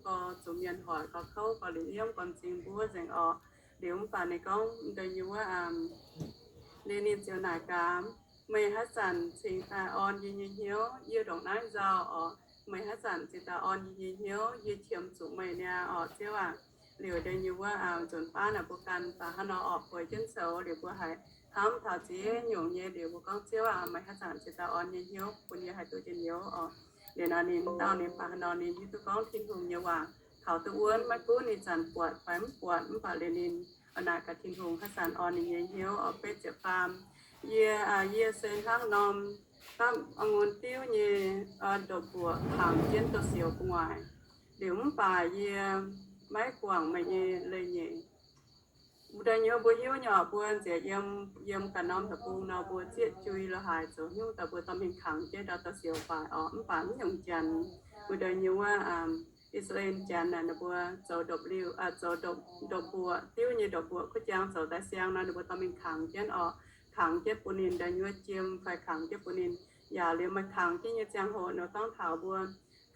gorx, zuqc mienh hoic gorx, kouv gorx, liuz yiem gorx m'zing mbuov nzengc orqc. Liuz mv baac ninh gorngv da'nyeic wuov, liuz ninh ziouc naaic gaax, meih haaix zanc cingx daaih orn yie nyei hnyouv? Yie ndongc naaiv nzauh orqc, meih haaix zanc cingx daaih orn yie nyei hnyouv? Yie qiemx zuqc meih niaa orqc, Ziouv aac. Liuz da'nyeic wuov nzunc baav naaic mbuo ganh baac hnangv nor orqc, bueix jienv coux liuz mbuo haiz hnamv taux ziex nyungc nyei liuz mbuo gorngv, Ziouv aac, meih haaix zanc cingx daaih orn nyei hnyouv bun yie haih duqv njien-youh orqc. Liuz nor ninh dauh ninh baac hnangv nor ninh hiuv duqv gorngv Tin-Hungh nyei waac taux duqv wuonv, maiv gunv ninh zanc buatc fai mv buatc, mv baac liuz ninh naaic gaax Tin-Hungh haaix zanc orn ninh nyei hnyouv orqc. Betv ziepc faam, yie, yie se hnangv norm dapv a'ngunc diuv nyei ndopv-mbuoqc kangx jienv douz-sioux gu'nguaaic, liuz mv baac yie maiv guangc meih nyei leiz-nyeic. Wuov-ndeic nyuoz mbuo hiuv nyei orqc, mbuo nziex yiem, yiem ganh norm deic-bung nor mbuo zieqv jui lo haaix zoux nyungc daaih mbuo dorh mingh kangx jienv ndau douz-sioux gu'nguaaic orqc. Mv baac mv nyungc janx, wuov-ndeic nyuoz wuov I^saa^laa^en janx naaic ninh mbuo zoux ndopv-liuh, zoux ndopv-mbuoqc diuv nyei ndopv-mbuoqc kuv jangx zoux daaih siang nor ninh mbuo dorh mingh kangx jienv orqc. Kangx jienv bun ninh ndeic nyuoz jiem fai kangx jienv bun ninh, yaac liuz maaih kangx jienv nyei ziangh hoc nor gorngv taux mbuo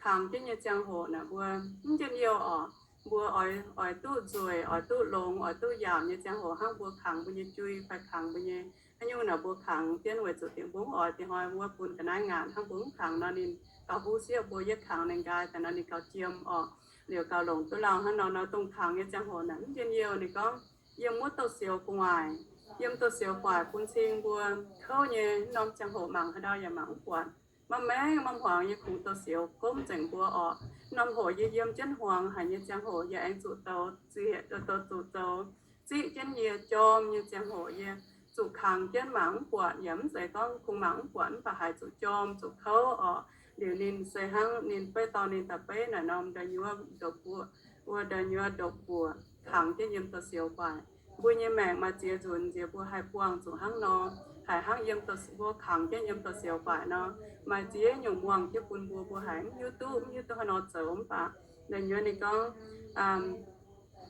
kangx jienv nyei ziangh hoc naaic mbuo mv njien-youh orqc. Mbuo oix, oix duqv nzueic, oix duqv longx, oix duqv yaauc nyei ziangh hoc hnangv mbuo kangx mbuo nyei jui fai kangx mbuo nyei haaix nyungc naaic mbuo kangx jienv weic zuqc diex mbuo mv oix diex hnoi wuov bun ga'naaiv ngaanc hnangv mbuo mv kangx nor ninh gauh huv sieqv, mbuo yietv kangx ninh nqaai daaih nor ninh gauh jiem orqc. Liuz gauh longc duqv lauh hnangv nor nor dongh kangx nyei ziangh hoc naaic mv njien-youh. Ninh gorngv yiem wuov douz-sioux gu'nguaaic, yiem douz-sioux gu'nguaaic bun cing mbuo kouv nyei, norm ziangh hoc mangc haaix ndau yaac mangc mv buatc. Maiv maengh maiv hmuangx nyei kungx douz-sioux gomv nzengc mbuo orqc. Norm hoc yie yiem jienv hmuangx haic nyei ziangh hoc yie aengx zuqc zoux zieqc, zoux, zoux, zoux ziqv jienv yie jorm nyei ziangh hoc yie zuqc kangx jienv mangc mv buatc, yaac mv zeiz gorngv kungx mangc mv buatc mv baac haiz zuqc jorm zuqc kouv orqc. Liuz ninh se hnangv ninh beiv dorh ninh daaih beiv naaic norm ndeic nyuoz ndopv-mbuoqc, wuov ndeic nyuoz ndopv-mbuoqc kangx jienv yiem douz-sioux gu'nguaaic. Mbuo nyei maengc maaih ziex nzunc nziex mbuo haih buangh zuqc hnangv nor, haiz hnangv yiem douz, mbuo kangx jienv yiem douz-sioux gu'nguaaic nor, maaih ziex nyungc muangh jienv bun mbuo, mbuo haiz mv hiuv duqv, mv hiuv duqv haaix nor zoux. Mv baac ndeic nyuoz ninh gorngv,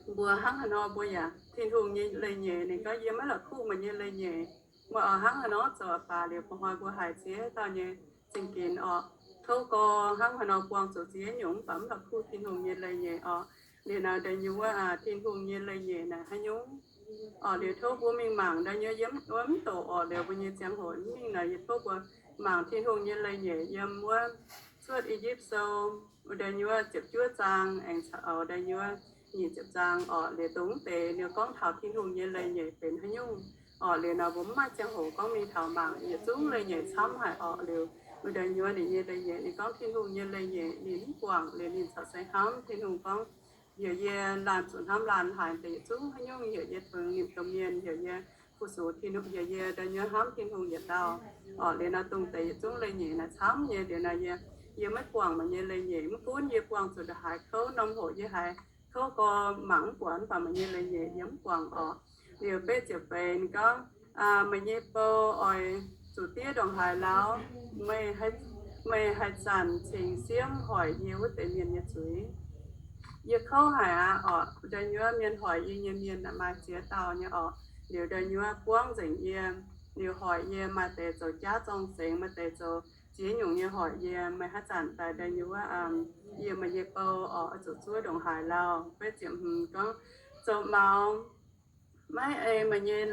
mbuo hnangv haaix nor mbuo yaac Tin-Hungh nyei leiz-nyeic. Ninh gorngv yie maiv la'kuqv meih nyei leiz-nyeic. Meih oix hnangv haaix nor zoux baac liuz ba'hnoi mbuo haiz ziex dauh nyei zingh ginx orqc. Kouv gorx hnangv haaix nor buangh zuqc ziex nyungc mv baac mv la'kuqv Tin-Hungh nyei leiz-nyeic orqc. Liuz naaic ndeic nyuoz wuov Tin-Hungh nyei leiz-nyeic naaic haaix nyungc orqc. Liuz tov mbuo mingh mangc ndeic nyuoz yiem wuov mv doqc orqc. Liuz mbuo nyei ziangh hoc mv mingh naaic yie tov mbuo mangc Tin-Hungh nyei leiz-nyeic yiem wuov Cuotv I^yipv Sou, wuov ndeic nyuoz ziepc juov zaang aengx caux ndeic nyuoz nyic ziepc zaang orqc. Liuz dongh deix ninh gorngv taux Tin-Hungh nyei leiz-nyeic benx haaix nyungc orqc. Liuz nor mbuo mv maaih ziangh hoc gorngv mingh taux mangc, yietc zungv leiz-nyeic camv haic orqc. Liuz wuov ndeic nyuoz ninh nyei leiz-nyeic ninh gorngv Tin-Hungh nyei leiz-nyeic ninh mv guangc, liuz ninh corc se hnamv Tin-Hungh gorngv, heuc yie laanh zuqc hnamv laanh haic deix yietc zungv haaix nyungc, heuc yie tengx ninh domh mienh, heuc yie fu-sux Tin-Hungh, heuc yie ndeic nyuoz hnamv Tin-Hungh yietc dauh orqc. Liuz nor dongh deix yietc zungv leiz-nyeic naaic camv nyei. Liuz nor yie, yie maiv guangc meih nyei leiz-nyeic. Mv gunv yie buangh zuqc ndongc haaix kouv, norm hoc yie haiz kouv gorx mangc mv buatc, mv baac meih nyei leiz-nyeic yie mv guangc orqc. Liuz betv ziepc feix ninh gorngv, meih nyei bou oix zuqc diev ndongc haaix lauh? Meih haih zanc cingx siemv hoic yie wuov deix mienh nyei zuiz? Yie kouv haic aqv orqc. Ndeic nyuoz mienh hoic yie nyei mienh maaih ziex dauh nyei orqc. Liuz ndeic nyuoz buangv nzengc yie. Liuz hoic yie, maaih deix zoux jaav zorng-zengx, maaih deix zoux ziex nyungc nyei hoic yie. Meih haaix zanc daaih ndeic nyuoz, yie meih nyei bou oix zuqc zuov ndongc haaix lauh? Betv ziepc hmz gorngv, zoux maux maiv ei meih nyei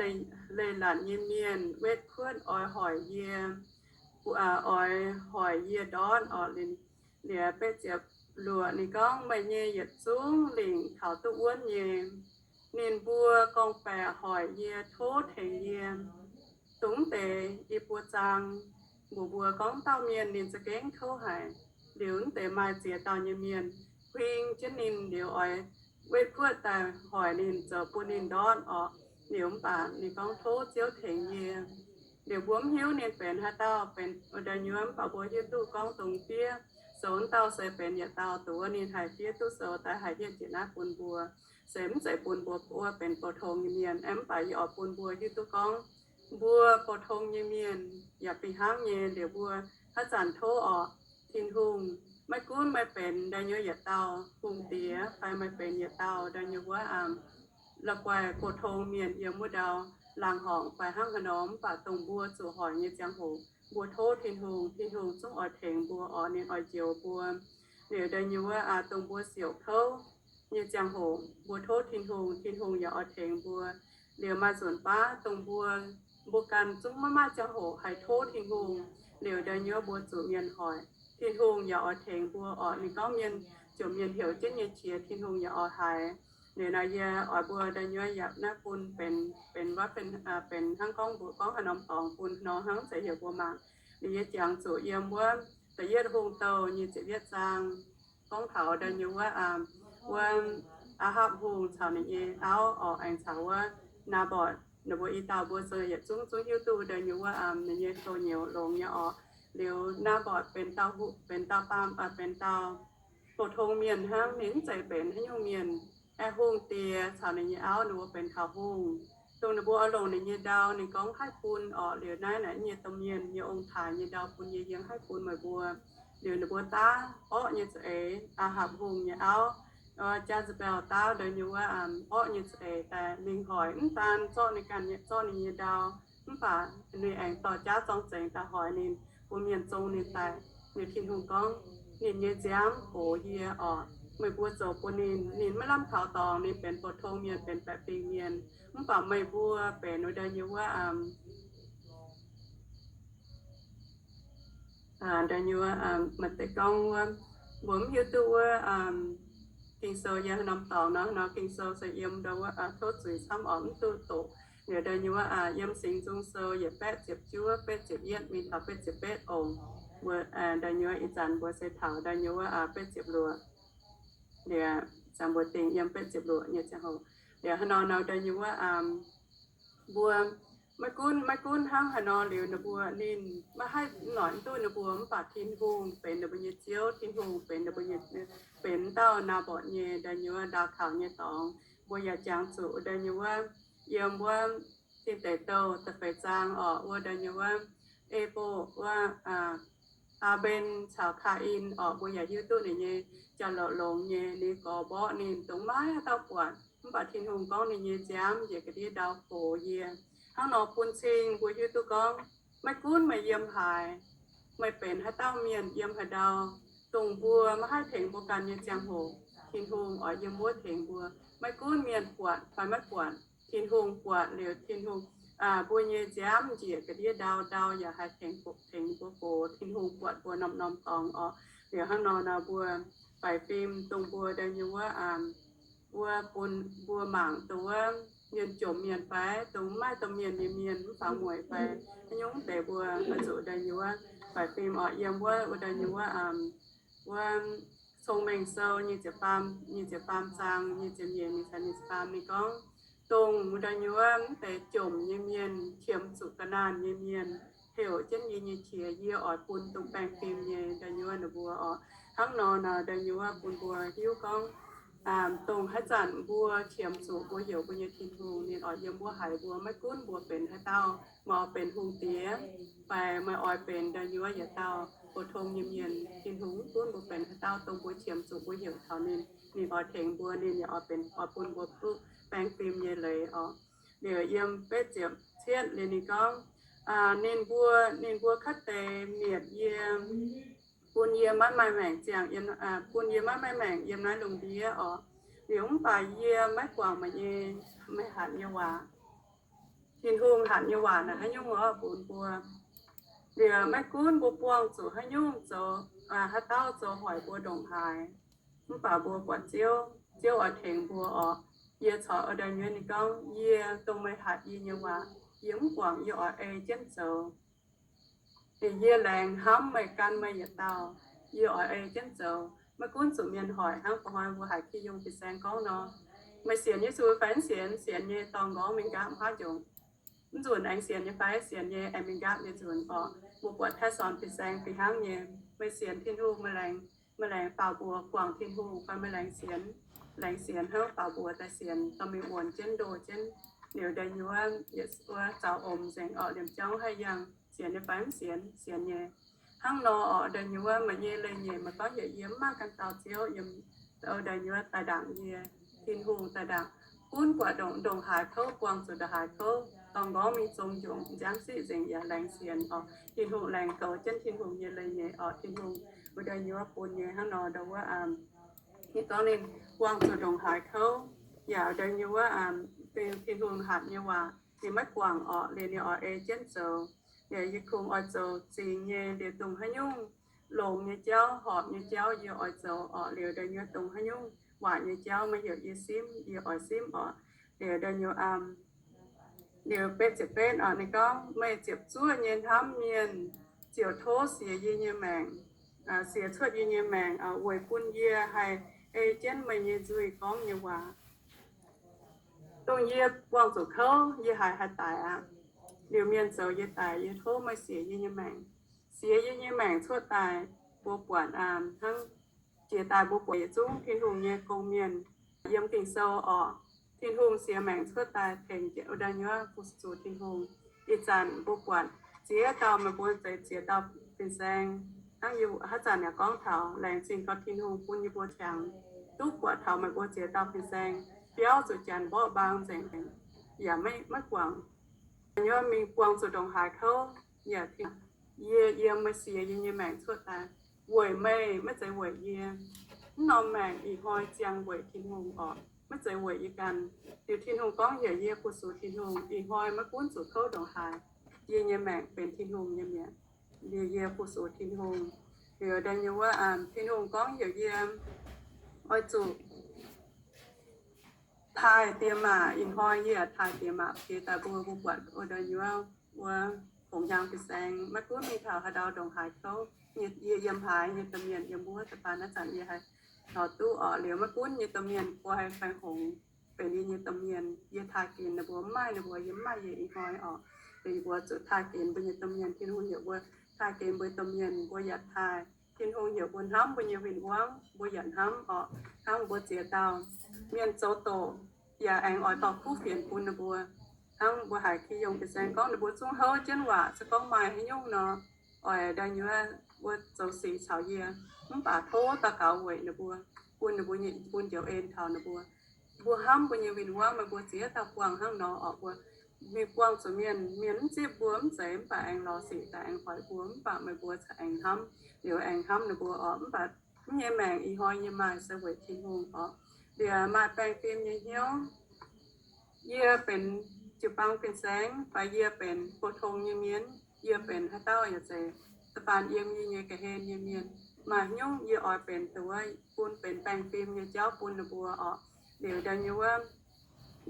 leiz-latc nyei mienh wetv kuotv oix hoic yie, oix hoic yie ndortv orqc. Liuz betv ziepc luoqc ninh gorngv, meih nyei yietc zungv lingc kaux duqv wuonv nyei. Ninh mbuo gorngv-baeqc hoic yie, tov tengx yie. Dongh deix i buo zaang mbuox mbuo gorngv dauh mienh ninh za'gengh kouv haic. Liuz mv deix maaih ziex dauh nyei mienh huing jienv ninh liuz oix wetv kuotv daaih hoic ninh zoux bun ninh ndortv orqc. Liuz mv baac ninh gorngv, tov Ziouv tengx yie. Liuz mbuo mv hiuv ninh benx haaix dauh, benx ndau nyuoz, mv baac mbuo hiuv duqv gorngv dongh fiev sou wuov dauh se benx yietc dauh doz ninh haih fiev duqv sou daaih haih hietv njiec naaiv bun mbuo. Se mv zeiz bun mbuo wuov benx pou-tong nyei mienh, mv baac yie oix bun mbuo hiuv duqv gorngv mbuo pou-tong nyei mienh yaac fih hnangv nyei. Liuz mbuo haaix zanc tov orqc, Tin-Hungh, maiv gunv meih benx ndau nyuoz yietc dauh hungh diex fai meih benx yietc dauh ndau nyuoz wuov la'guaih pou-tong mienh yiem wuov ndau laangz horngc fai hnangv haaix nor, mv baac dongh mbuo zuqc hoic nyei ziangh hoc mbuo tov Tin-Hungh, Tin-Hungh zungv oix tengx mbuo orqc. Ninh oix njoux mbuo. Liuz daaih nyei wuov, dongh mbuo siouc kouv nyei ziangh hoc mbuo tov Tin-Hungh, Tin-Hungh yaac oix tengx mbuo. Liuz maaih nzunc baav dongh mbuo, mbuo ganh zungv maiv maaih ziangh hoc haih tov Tin-Hungh. Liuz daaih nyei wuov mbuo zuqc mienh hoic, Tin-Hungh yaac oix tengx mbuo orqc. Ninh gorngv mienh, ziouc mienh heuc jienv nyei qiex Tin-Hungh yaac oix haiz. Liuz naaiv yie oix mbuo daaih nyei wuov yaac naaiv bun benx, benx wuov benx, benx hnangv gorngv mbuo gorngv haaix norm dorngx bun nor hnangv zeiz heuc mbuo mangc. Liuz yie jangx zuqc yiem wuov da'yietv Hungh Douh nyei ziepc yietv zaang gorngv taux daaih nyei wuov, wuov Aa^hapv Hungh caux ninh nyei auv orqc, aengx caux wuov Naa^mbortc. Ninh mbuo i dauh mbuo yietc zungv zungv hiuv duqv daaih nyei wuov ninh nyei douz-nyouz longx nyei orqc. Liuz Naa^mbortc benx dauh, benx dauh baamh, benx dauh pou-tong mienh hnangv, ninh mv zeiz benx haaix nyungc mienh. Aeqv, hungh diex caux ninh nyei auv ninh mbuo benx taux hungh. Dongh ninh mbuo oix longc ninh nyei ndau, ninh gorngv haih bun orqc. Liuz naaiv naaic nyei domh mienh nyei ong-taaix nyei ndau bun yie yiem haih bun meih mbuo. Liuz ninh mbuo daav orqv nyei za'eix, Aa^hapv Hungh nyei auv, Jaa^se^mbel, daav daaih nyei wuov orqv nyei za'eix daaih mingh hoic, mv daan zorqv ninh ganh nyei, zorqv ninh nyei ndau, mv baac ninh aengx dorh jaav zorng-zengx daaih hoic ninh, bun mienh zong ninh daaih. Liuz Tin-Hungh gorngv, ninh nyei nziaamv gox yie orqc. Meih mbuo zoux bun ninh, ninh maiv lamh kaux dorngx, ninh benx pou-tong mienh, benx baeqc fingx mienh. Mv baac meih mbuo benx wuov daaih nyei wuov, daaih nyei wuov, maaih deix gorngv wuov, mbuo mv hiuv duqv wuov Ging-Sou yiem haaix norm dorngx nor, nor Ging-Sou se yiem ndau wuov, tov zuiz camv orqc, mv duqv doqc. Liuz daaih nyei wuov, yiem Singx Nzung Sou yietc baeqv ziepc juov, baeqv ziepc yietv mingh taux baeqv ziepc betv ongx. Mbuo daaih nyei wuov ih zanc mbuo se taux daaih nyei wuov baeqv ziepc luoqc. Liuz zanc mbuo dingh yiem baeqv ziepc luoqc nyei ziangh hoc. Liuz haaix nor nor daaih nyei wuov, mbuo maiv gunv, maiv gunv hnangv haaix nor liuz ninh mbuo, ninh maiv haih noic mv duqv ninh mbuo, mv baac Tin-Hungh benx ninh mbuo nyei Ziouv, Tin-Hungh benx ninh mbuo nyei, benx dauh Naa^mbortc nyei daaih nyei wuov ndaauh taux nyei dorngx. Mbuo yaac jangx zuqc daaih nyei wuov yiem wuov Tin Deic Douh da'feix zaang orqc, wuov daaih nyei wuov Ebo, wuov Aa^mben caux Kaa^in orqc, mbuo yaac hiuv duqv ninh nyei jauv-louc longx nyei, ninh gorx mborqv ninh, dongh maiv haaix dauh buatc. Mv baac Tin-Hungh gorngv ninh nyei nziaamv njiec ga'ndiev ndau gox yie. Hnangv nor bun cing mbuo hiuv duqv gorngv, maiv gunv meih yiem haaix, meih benx haaix dauh mienh yiem haaix ndau, dongh mbuo maiv haih tengx mbuo ganh nyei ziangh hoc, Tin-Hungh oix yiem wuov tengx mbuo. Maiv gunv mienh buatc fai maiv buatc, Tin-Hungh buatc liuz, Tin-Hungh, mbuo nyei nziaamv njiec ga'ndiev ndau, ndau yaac haih tengx, tengx mbuo gox. Tin-Hungh buatc mbuo norm-norm dorngx orqc. Liuz hnangv nor nor mbuo faix fim dongh mbuo daaih nyei wuov, wuov bun mbuo mangc dongh wuov mienh jomc mienh fai dongh maiv maaih domh mienh nyei mienh, mv fangx mueic fai haaix nyungc deix, mbuo oix zuqc daaih nyei wuov faix fim orqc. Yiem wuov, wuov daaih nyei wuov, wuov Cong-Mengh Sou nyic ziepc faam, nyic ziepc faam zaang nyic ziepc nyeic mingh taux nyic ziepc faam ninh gorngv, dongh wuov daaih nyei wuov mv deix jomc nyei mienh, qiemx zuqc ga'naanh nyei mienh, heuc jienv yie nyei qiex, yie oix bun dongh baengh fim nyei daaih nyei wuov ninh mbuo orqc. Hnangv nor nor daaih nyei wuov bun mbuo hiuv gorngv, dongh haaix zanc mbuo qiemx zuqc mbuo heuc mbuo nyei Tin-Hungh, ninh oix yiem wuov haiz mbuo, maiv gunv mbuo benx haaix dauh, meih oix benx hungh diex fai meih oix benx daaih nyei wuov yietc dauh pou-tong nyei mienh, Tin-Hungh mv gunv mbuo benx haaix dauh, dongh mbuo qiemx zuqc mbuo heuc taux ninh, ninh oix tengx mbuo, ninh yaac oix benx, oix bun mbuo duqv baengh fim nyei leiz orqc. Liuz yiem betv ziepc cietv liuz ninh gorngv, ninh mbuo, ninh mbuo kaav deix mietc yie, bun yie maiv maaih maengc ziangh, bun yie maiv maaih maengc yiem naaiv lungh ndiev orqc. Liuz mv baac yie maiv guangc meih nyei, meih hatc nyei waac. Tin-Hungh hatc nyei waac naaic haaix nyungc orqc bun mbuo. Liuz maiv gunv mbuo buangh zuqc haaix nyungc zoux, haaix dauh zoux hoic mbuo ndongc haaix, mv baac mbuo buatc Ziouv, Ziouv oix tengx mbuo orqc. Yie corc oix daaih nyuoqc ninh gorngv, yie dongh meih hatc yie nyei waac, yie mv guangc, yie oix ei jienv zoux. Yie laengz hnamv meih gan meih yietc dauh, yie oix ei jienv zoux. Maiv gunv zuqc mienh hoic hnangv ba'hnoi mbuo haiz Gideon fin-saeng gorngv nor, meih sienx Yesu fai mv sienx? Sienx nyei dorh m'nqorngv mingh nqaapv mv haih njongc. Mv nzunc aengx sienx nyei fai? Sienx nyei, aengx mingh nqaapv nyei nzunc orqc. Mbuo buatc taaih sorn fin-saeng fih hnangv nyei. Meih sienx Tin-Hungh, meih laengz, meih laengz faaux mbuox guangc Tin-Hungh fai meih laengz sienx, laengz sienx hnangv faaux mbuox daaih sienx, dorh mingh wuonx jienv ndoh jienv. Liuz daaih nyei wuov, yietc wuov zaux omx nzengc orqc, liemh jauv haih yangh. Sienx nyei fai mv sienx? Sienx nyei. Hnangv nor orqc, daaih nyei wuov meih nyei leiz-nyeic, meih gorngv heuc yie mv maaih ganh dauh Ziouv yiem, daaih nyei wuov daaih ndaangc yie, Tin-Hungh daaih ndaangc, gunv buatc ndongc, ndongc haaix kouv, buangh zuqc ndongc haaix kouv, dorh m'nqorngv mingh zong njongc, nziaamv siqv nzengc yaac laengz sienx orqc. Tin-Hungh laengz goux jienv Tin-Hungh nyei leiz-nyeic orqc. Tin-Hungh Wuov deix nyei wuov bun nyei hnangv nor ndau wuov, ninh gorngv ninh buangh zuqc ndongc haaix kouv, yaac wuov deix nyei wuov, Tin-Hungh hatc nyei waac ninh maiv guangc orqc, liuz ninh oix ei jienv zoux. Yaac yie kungx oix zoux zingx nyei, liuz dongh haaix nyungc longx nyei jauv, horpc nyei jauv yie oix zoux orqc, liuz deix nyei dongh haaix nyungc waaic nyei jauv maiv heuc yie simv, yie oix simv orqc. Liuz deix nyei, liuz betv ziepc betv orqc, ninh gorngv, meih ziepc zuoqv nyei hnamv mienh ziouc tov siex yie nyei maengc, siex cuotv yie nyei maengc weic bun yie haih ei jienv meih nyei nzuih gorngv nyei waac. Dongh yie buangh zuqc kouv, yie haiz haih daic aqv. Liuz mienh zoux yie daic, yie tov meih siex yie nyei maengc. Siex yie nyei maengc cuotv daaih, mbuo buatc hnangv jiex daaih mbuo buatc yietc zungv Tin-Hungh nyei gong-mienh yiem Ging-Sou orqc. Tin-Hungh siex maengc cuotv daaih tengx wuov deix nyuoz fu-sux Tin-Hungh. Ih zanc mbuo buatc ziex dauh meih mbuo zeix ziex dauh fin-saeng, hnangv yie haaix zanc yaac gorngv taux, laengz zingh gau Tin-Hungh bun yie mbuo qangx duqv buatc taux meih mbuo ziex dauh fin-saeng biauv zuqc janx mborqv mbaang nzengc, yaac maiv guangc. Nyuoz mingh buangh zuqc ndongc haaix kouv yaac, yie yiem meih siex yie nyei maengc cuotv daaih weic meih, maiv zeiz weic yie. Mv norm maengc ih hnoi ziangh weic Tin-Hungh orqc, maiv zeiz weic yie ganh. Liuz Tin-Hungh gorngv heuc yie fu-sux Tin-Hungh, ih hnoi maiv gunv zuqc kouv ndongc haaix, yie nyei maengc benx Tin-Hungh nyei mi'aqv. Liuz yie fu-sux Tin-Hungh, liuz deix nyei wuov, Tin-Hungh gorngv heuc yie oix zuqc taaih diex maac. Ih hnoi yie taaih diex maac jiex daaih mbuo, mbuo buatc wuov deix nyuoz wuov kungx hnyangx fin-saeng, maiv gunv mingh taux haaix ndau ndongc haaix kouv, yie yiem haaix nyei domh mienh yiem wuov, da'faanh naaiv zanc yie haih taux duqv orqc. Liuz maiv gunv nyei domh mienh mbuo haih faix-hongx benx yie nyei domh mienh, yie taaih ginx ninh mbuo, mv maaih ninh mbuo yie mv maaih yie ih hnoi orqc. Liuz mbuo zuqc taaih ginx mbuo nyei domh mienh, Tin-Hungh heuc mbuo taaih ginx mbuo nyei domh mienh, mbuo yaac taaih. Tin-Hungh heuc mbuo hnamv mbuo nyei win-wangv, mbuo yaac hnamv orqc. Hnangv mbuo ziex dauh mienh zoux doqc yaac aengx oix dorh kuv fienx bun ninh mbuo. Hnangv mbuo haiz ki yongh fin-saeng gorngv ninh mbuo zungv houv jienv waac, se gorngv maaih haaix nyungc nor, oix daaih nyuoz wuov zoux sic caux yie, mv baac tov daux gaux weic ninh mbuo, bun ninh mbuo nyei, bun njoux en taux ninh mbuo. Mbuo hnamv mbuo nyei win-wangv, meih mbuo ziex dauh buangh hnangv nor orqc. Mbuo mingh buangh zuqc mienh, mienh mv zipv mbuo mv zeiz, mv baac aengx lorz sic daaih aengx hoic mbuo, mv baac meih mbuo aengx hnamv, liuz aengx hnamv ninh mbuo orqc. Mv baac mv nyei maengc ih hnoi yie maaih se weic Tin-Hungh orqc. Liuz maaih baengh fim nyei hnyouv, yie benx jiu-baang fin-saeng fai yie benx pou-tong nyei mienh, yie benx haaix dauh yaac zeiz, da'faanh yiem yie nyei ga'hlen nyei mienh, maaih haaix nyungc yie oix benx duqv bun benx baengh fim nyei jauv bun ninh mbuo orqc. Liuz daaih nyei wuov,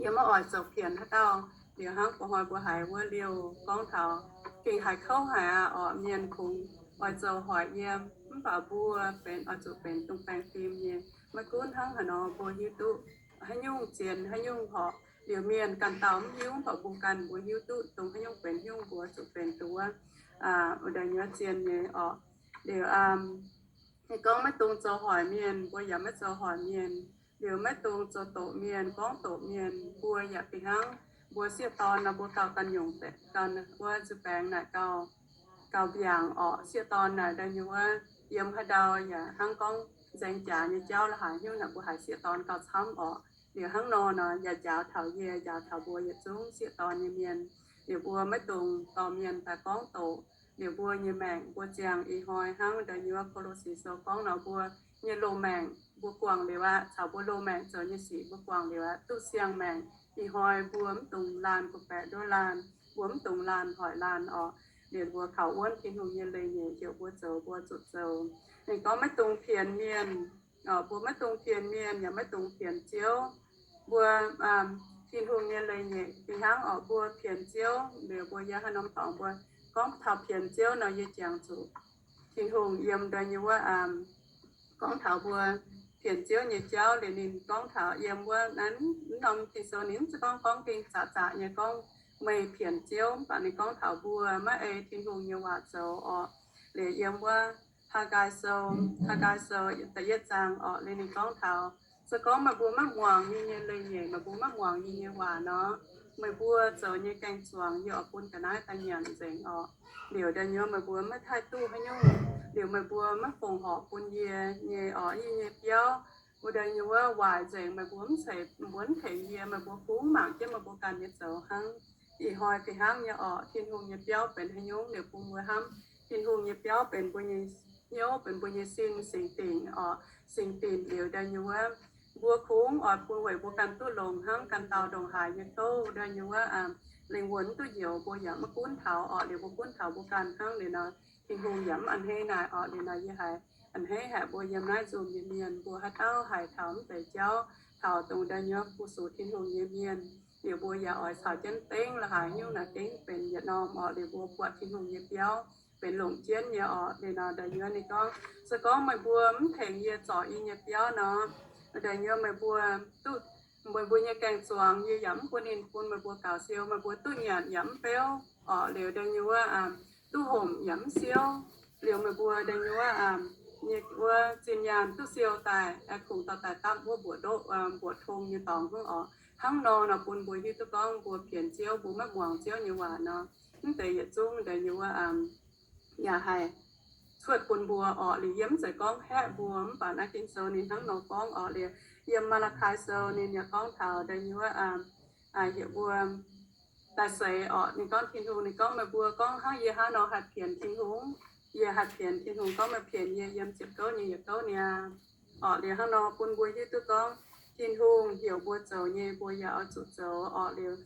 yie maiv oix zoux pienx haaix dauh. Liuz hnangv ba'hnoi mbuo haiz wuov liouh gorngv taux, gengh haiz kouv haic aqv orqc, mienh kungx oix zoux hoic yie, mv baac mbuo benx oix zuqc benx dongh baengh fim nyei. Maiv gunv hnangv haaix nor mbuo hiuv duqv haaix nyungc zien haaix nyungc horpc. Liuz mienh ganh dauh mv hiuv, mv baac mbuo ganh mbuo hiuv duqv dongh haaix nyungc benx haaix nyungc, mbuo zuqc benx duqv wuov deix nyuoz zien nyei orqc. Liuz ninh gorngv maiv dungx zoux hoic mienh, mbuo yaac maiv zoux hoic mienh. Liuz maiv dungx zoux doqc mienh, gorngv doqc mienh, mbuo yaac fih hnangv. Mbuo sieqv dorn nor mbuo gauh ganh nyungc ganh wuov nzuih baengx naaic gauh, gauh mbiaangc orqc. Sieqv dorn naaic daaih nyei wuov, yiem haaix ndau yaac hnangv gorngv nzaeng jaax nyei jauv la'haaix hnyouv naaic, mbuo haiz sieqv dorn gauh camv orqc. Liuz hnangv nor nor yaac njaaux taux yie, njaaux taux mbuo yietc zungv sieqv dorn nyei mienh. Liuz mbuo maiv dungx dorh mienh daaih gorngv doqc. Liuz mbuo nyei maengc mbuo ziangh ih hnoi hnangv daaih nyei wuov Ko^lo^si Sou gorngv nor, mbuo nyei loz-maengc mbuo guangc liuz aqv, caux mbuo loz-maengc zoux nyei sic mbuo guangc liuz aqv, duqv siang-maengc. Ih hnoi mbuo mv dungx laanh bun baeqc nduov laanh, mbuo mv dungx laanh hoic laanh orqc. Liuz mbuo kaux wuonv Tin-Hungh nyei leiz-nyeic heuc mbuo zoux, mbuo zuqc zoux. Ninh gorngv maiv dungx pienx mienh, mbuo maiv dungx pienx mienh yaac maiv dungx pienx Ziouv. Mbuo Tin-Hungh nyei leiz-nyeic fih hnangv orqc, mbuo pienx Ziouv liuz mbuo yiem haaix norm dorngx mbuo gorngv taux pienx Ziouv nor, yie jangx zuqc Tin-Hungh yiem daaih nyei wuov, gorngv taux mbuo pienx Ziouv nyei jauv. Liuz ninh gorngv taux yiem wuov naaiv norm Ging-Sou ninh mv zeiz gorngv, gorngv gengh zaqc zaqc nyei gorngv meih pienx Ziouv, mv baac ninh gorngv taux mbuo maiv ei Tin-Hungh nyei waac zoux orqc. Liuz yiem wuov Haagaa Sou, Haagaa Sou da'yietv zaang orqc, liuz ninh gorngv taux, se gorngv meih mbuo maiv muangx yie nyei leiz-nyeic, meih mbuo maiv muangx yie nyei waac nor, meih mbuo zoux nyei gaeng-zuangx yie oix bun ga'naaiv daaih nyanc nzengc orqc. Liuz daaih nyei wuov meih mbuo maiv taaih duqv haaix nyungc, liuz meih mbuo maiv fongc horc bun yie nyei orqc, yie nyei biauv wuov daaih nyei wuov waaic nzengc, meih mbuo mv ceix, mbuo mv tengx yie, meih mbuo kungx mangc jienv meih mbuo ganh nyei zoux hnangv. Ih hnoi fih hnangv nyei orqc, Tin-Hungh nyei biauv benx haaix nyungc liuz bun mbuo hnamv. Tin-Hungh nyei biauv benx mbuo nyei hnyouv, benx mbuo nyei sin singx dinc orqc. Singx dinc liuz daaih nyei wuov, mbuo kungx oix bun weic mbuo ganh duqv longx hnangv, ganh dauh ndongc haaix nyei gouv daaih nyei wuov, lingh wuonh duqv njoux, mbuo yaac maiv gunv taux orqc. Liuz mbuo gunv taux mbuo ganh hnangv liuz nor, Tin-Hungh yaac mv a'hneiv naaic orqc. Liuz nor yie haiz a'hneiv haic mbuo yiem naaiv nzunc nyei mienh, mbuo haaix dauh haiz taux mv deix jauv, taux dongh daaih nyei wuov fu-sux Tin-Hungh nyei mienh, liuz mbuo yaac oix caux jienv dengv la'haaix nyungc naaic gengh benx yietc norm orqc. Liuz mbuo buatc Tin-Hungh nyei biauv benx longc jienv nyei orqc. Liuz nor daaih nyei wuov ninh gorngv, se gorngv meih mbuo mv tengx yie zorc yie nyei biauv nor, daaih nyei wuov meih mbuo duqv, meih mbuo nyei gaeng-zuangx yie yaac mv bun ninh bun meih mbuo gaux siou. Meih mbuo duqv nyanc yaac mv beuv orqc. Liuz daaih nyei wuov, duqv homc yaac mv siouv. Liuz meih mbuo daaih nyei wuov, nyei wuov zinh nyaanh duqv siou daaih, kungx dorh daaih dapv wuov mbuoqc ndoqv, mbuoqc tong nyei dorngx hnangv orqc. Hnangv nor nor bun mbuo hiuv duqv gorngv mbuo pienx Ziouv, mbuo maiv muangx Ziouv nyei waac nor, mv deix yietc zungv daaih nyei wuov, yaac haih cuotv bun mbuo orqc. Liuz yie mv zeiz gorngv haeqv mbuo, mv baac naaiv Ging-Sou ninh hnangv nor gorngv orqc. Liuz yiem Maa^laa^kai Sou ninh yaac gorngv taux daaih nyei wuov, heuc mbuo daaih seix orqc. Ninh gorngv Tin-Hungh, ninh gorngv meih mbuo gorngv hnangv yie hnangv nor haih pienx Tin-Hungh. Yie haih pienx Tin-Hungh gorngv meih pienx yie yiem ziepc gouv nyei yietc gouv niaa orqc. Liuz hnangv nor bun mbuo hiuv duqv gorngv Tin-Hungh heuc mbuo zoux nyei mbuo yaac oix zuqc zoux orqc. Liuz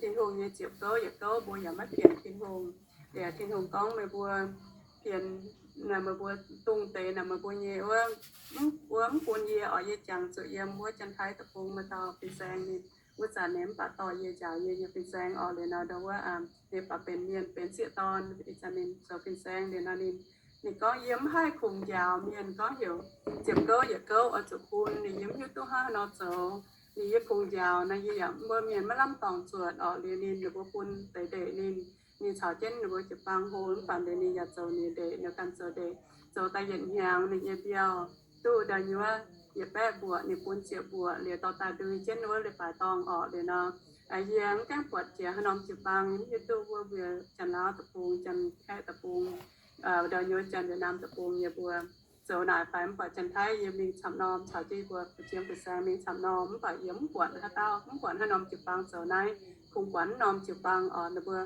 Tin-Hungh nyei ziepc gouv yietc gouv mbuo yaac maiv pienx Tin-Hungh. Liuz Tin-Hungh gorngv meih mbuo pienx, meih mbuo dongh deix naaic meih mbuo nyei wuov, wuov mv bun yie orqc. Yie jangx zuqc yiem wuov Janx-Taiv deic-bung maaih dauh fin-saeng ninh wuov zanc ninh mv baac dorh yie njaaux yie nyei fin-saeng orqc. Liuz nor ndau wuov, ninh baac benx mienh benx sieqv dorn, ih zanc ninh zoux fin-saeng liuz nor ninh, ninh gorngv yie mv haih kungx njaaux mienh gorngv heuc ziepc gouv yietc gouv oix zuqc bun. Ninh yie mv hiuv duqv hnangv haaix nor zoux. Ninh yie kungx njaaux nor yie yaac mbuo mienh maiv lamh dorngc zuotc orqc. Liuz ninh, ninh mbuo bun deix ndeic ninh, ninh caux jienv ninh mbuo jiu-baang hlo, mv baac liuz ninh yaac zoux ninh ndeic, ninh ganh zoux ndeic, zoux daaih yietc hnyangx ninh nyei mbiauh duqv daaih nyei wuov yietc baeqv mbuoqc, ninh bun ziepc mbuoqc liuz dorh daaih ndui jienv wuov leiz-baaix dorngh orqc. Liuz nor yie mv gaengh buatc jiex haaix norm jiu-baang, yie mv hiuv duqv wuov mbuo Janx-Laauv deic-bung, Janx-Kaeqv deic-bung, ndau nyei wuov Janx-Wietc^naam deic-bung yie mbuo zoux naaic fai mv baac Janx-Taiv yie mingh camv norm caux jienv mbuo fu'juang fin-saeng mingh camv norm, mv baac yie mv buatc haaix dauh, mv buatc haaix norm jiu-baang zoux naaiv. Kungx buatc wuov norm jiu-baang orqc, ninh mbuo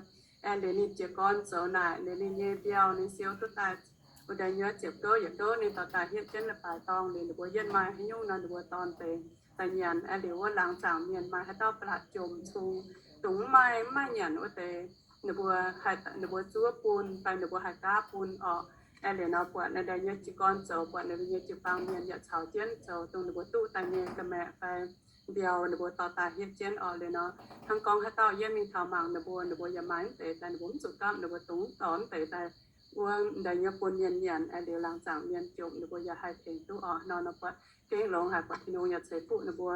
aengx liuz ninh jiez gorn zoux naaic, liuz ninh nyei mbiauh ninh siou duqv daaih wuov daaih nyei wuov ziepc gouv yietc gouv ninh dorh daaih hietv jienv leiz-baaix dorngh. Liuz ninh mbuo yienh maaih haaix nyungc nor ninh mbuo dorh deix daaih nyanc. Aengx liuz wuov laangz zaangc mienh maaih haaix dauh ba'laqc jomc cung, dongh mv maaih, mv maaih nyanc wuov deix, ninh mbuo haih, ninh mbuo zuov bun fai ninh mbuo haih gaav bun orqc. Aengx liuz nor buatc naaiv deix nyei jiez gorn zoux, buatc ninh mbuo nyei jiu-baang mienh yaac caux jienv zoux dongh ninh mbuo duqv daaih nyei ga'maeqc fai mbiauh ninh mbuo dorh daaih hietv jienv orqc. Liuz nor hnangv gorngv haaix dauh yiev mingh taux mangc ninh mbuo, ninh mbuo yaac maaih mv deix daaih, ninh mbuo mv zuqc gapv, ninh mbuo dongh dorh mv deix daaih wuov deix nyei bun mienh nyanc. Aengx liuz laangz zaangc mienh jomc ninh mbuo yaac haih tengx duqv orqc. Hnangv nor nor buatc gengh longx haic, buatc Tin-Hungh yaac ceix fuqv ninh mbuo.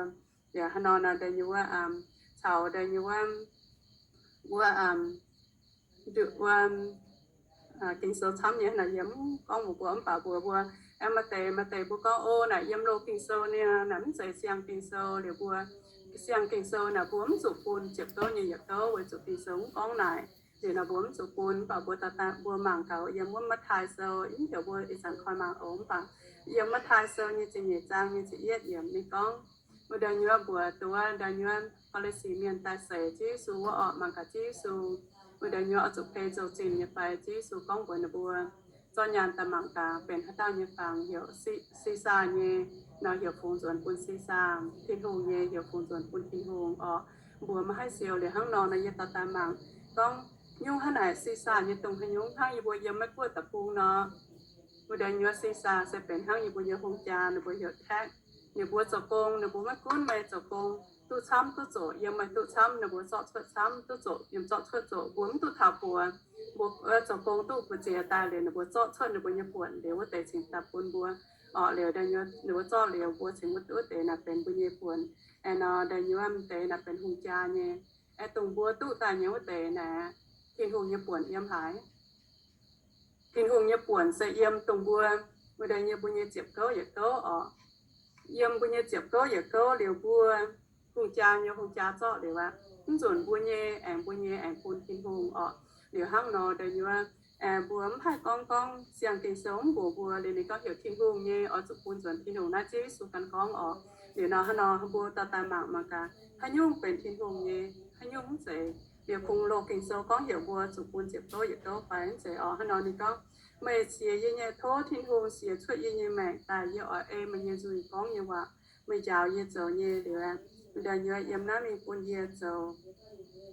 Yaac hnangv nor nor deix nyei wuov, caux deix nyei wuov, wuov, nduqc wuov, Ging-Sou camv nyei naaic yie mv gorngv mbuox mbuo, mv baac mbuox mbuo, aengx maaih deix, maaih deix mbuo gorngv, o, naaic yiem loz Ging-Sou niaa, naaic mv zeiz siang Ging-Sou. Liuz mbuo siang Ging-Sou naaic mbuo mv zuqc bun ziepc gouv nyei yietc gouv weic zuqc Ging-Sou mv gorngv naaic. Liuz nor mbuo mv zuqc bun, mv baac mbuo daaih, mbuo mangc taux yiem wuov Matv^taai Sou, mv heuc mbuo ih zanc koi mangc oc. Mv baac yiem Matv^taai Sou nyei ziepc nyeic zaang nyei ziepc yietv yiemc ninh gorngv, wuov deix nyuoqv mbuox duqv wuov deix nyuoqv Faa^li^si Mienh daaih seix Ziouv Yesu wuov orqc, mangc gaax Ziouv Yesu wuov deix nyuoqv oix zuqc beiv zoux zinh nyei fai. Ziouv Yesu gorngv mbuox ninh mbuo, zorqv nyaanh daaih mangc gaax benx haaix dauh nyei fangx, heuc Si, Sisaa nyei nor, heuc fungx nzuonx bun Sisaa. Tin-Hungh nyei heuc fungx nzuonx bun Tin-Hungh orqc. Mbuo maiv haih siou. Liuz hnangv nor nor yie dorh daaih mangc gorngv, nyungc hnangv naaic Sisaa nyei dongh haaix nyungc? Hnangv yie mbuo yiem Meiv Guoqv deic-bung nor, wuov deix nyuoqv Sisaa se benx hnangv yie mbuo nyei hungh jaa, ninh mbuo heuc tax. Ninh mbuo zoux gong ninh mbuo maiv gunv meih zoux gong duqv camv duqv zoqc, yiem meih duqv camv ninh mbuo zorqv cuotv camv duqv zoqc, yiem zorqv cuotv zoqc mbuo mv duqv taux buoz. Mbuo zoux gong duqv mbu'ziex daaih liuz ninh mbuo zorqv cuotv ninh mbuo nyei buonc liuz wuov deix cingx daaih bun mbuo orqc. Liuz deix nyuoqv ninh mbuo zorqv liuz mbuo cingx wuov, wuov deix naaic benx mbuo nyei buonc. Aengx nor deix nyuoqv m'deix naaic benx hungh jaa nyei. Aengx dongh mbuo duqv daaih nyei wuov deix naaic, Tin-Hungh nyei buonc yiem haaix? Tin-Hungh nyei buonc se yiem dongh mbuo, wuov deix nyei mbuo nyei ziepc gouv yietc gouv orqc. Yiem mbuo nyei ziepc gouv yietc gouv liuz mbuo hungh jaa nyei hungh jaa zorqv liuz aqv, mv nzunc mbuo nyei aengx mbuo nyei aengx bun Tin-Hungh orqc. Liuz hnangv nor deix nyuoqv mbuo mv haih gorngv, gorngv siang Ging-Sou mv mbuox mbuo. Liuz ninh gorngv heuc Tin-Hungh nyei oix zuqc bun nzuonx Tin-Hungh. Naaiv Ziouv Yesu ganh gorngv orqc. Liuz nor hnangv nor mbuo dorh daaih mangc, mangc gaax haaix nyungc benx Tin-Hungh nyei, haaix nyungc mv zeiz. Liuz kungx loz Ging-Sou gorngv heuc mbuo zuqc bun ziepc gouv yietc gouv fai mv zeiz orqc. Hnangv nor ninh gorngv Meih siec yie nyei, tov Tin-Hungh siec cuotv yie nyei maengc daaih yie oix ei meih nyei nzuih gorngv nyei waac, meih njaaux yie zoux nyei. Liuz, Ndau Nyuoqv yiem naaiv mingh bun yie zoux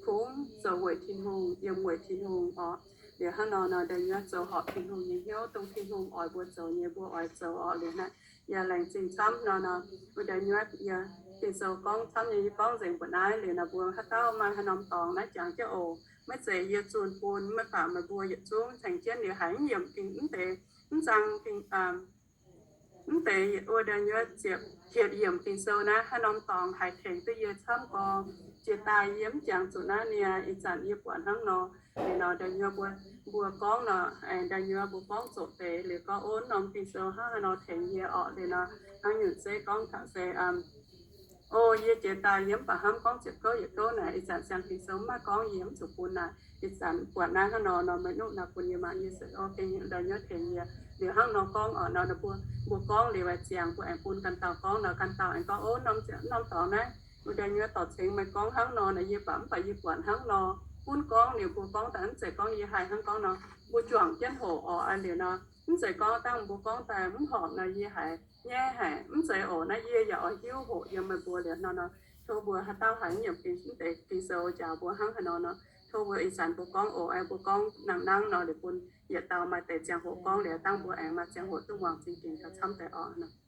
kungx, zoux weic Tin-Hungh, yiem weic Tin-Hungh orqc. Liuz hnangv nor nor, Ndau Nyuoqv zoux horpc Tin-Hungh nyei hnyouv, dongh Tin-Hungh oix mbuo zoux nyei mbuo oix zoux orqc. Liuz naaiv yaac laengz zingh camv nor nor, Ndau Nyuoqv yie Ging-Sou gorngv camv nyei, yie gorngv nzengc mbuoqc naaiv. Liuz nor mbuo haaix dauh maaih haaix norm dorngx naaiv jangx jienv oc. Maiv zeiz yie zunh bun, maiv baac meih mbuo yietc zungv tengx jienv liuz haiz mv yiemc Ging, mv deix, mv zang Ging, mv deix, wuov Ndau Nyuoqv ziepc hietc yiemc Ging-Sou naaiv, haaix norm dorngx haih tengx duqv yie camv gorx. Jiex daaih yie mv jangx zuqc naaiv niaa, ih zanc yie buatc hnangv nor. Liuz nor Ndau Nyuoqv mbuo, mbuo gorngv nor, Ndau Nyuoqv mbuo gorngv zoqc deix, liuz gorngv, Ov, norm Ging-Sou hnangv haaix nor tengx yie orqc. Liuz nor hnangv nyungc zeiv gorngv taux se, O, yie jiex daaih yie mv baac hnamv gorngv ziepc gouv yietc gouv naaic, ih zanc siang Ging-Sou mv maaih gorngv, yie mv zuqc bun naaic. Ih zanc buatc naaiv hnangv nor nor, meih nuqv naaic bun yie mangc, yie se, o, Ging, Ndau Nyuoqv tengx yie. Liuz hnangv nor gorngv orqc nor, mbuo, mbuo gorngv liuz ziangx mbuo aengx bun ganh dauh gorngv nor, ganh dauh aengx gorngv, Ov, norm, norm dorngx naaiv, Ndau Nyuoqv dorh cengx meih gorngv hnangv nor nor, yie baac mv baac yie buatc hnangv nor. Gunv gorngv liuz mbuo gorngv daaih mv zeiz gorngv yie haih hnangv gorngv nor, mbuo juangc jienv hoqc orqc. Liuz nor mv zeiz gorngv dangh mbuo gorngv daaih mv horpc nor yie haiz nyaiv haic, mv zeiz orqc. Naaiv yie yaac oix hiuv hoqc yiem meih mbuo liuz nor nor. Tov mbuo haaix dauh haih yiemc Ging, mv deix Ging-Sou njaaux mbuo hnangv haaix nor nor, tov mbuo ih zanc mbuo gorngv oc, mbuo gorngv nangh nangv nor liuz bun yietc dauh maaih deix ziangh hoc gorngv liuz dangh mbuo aengx maaih ziangh hoc duqv muangx zingh gengx gauh camv deix orqc.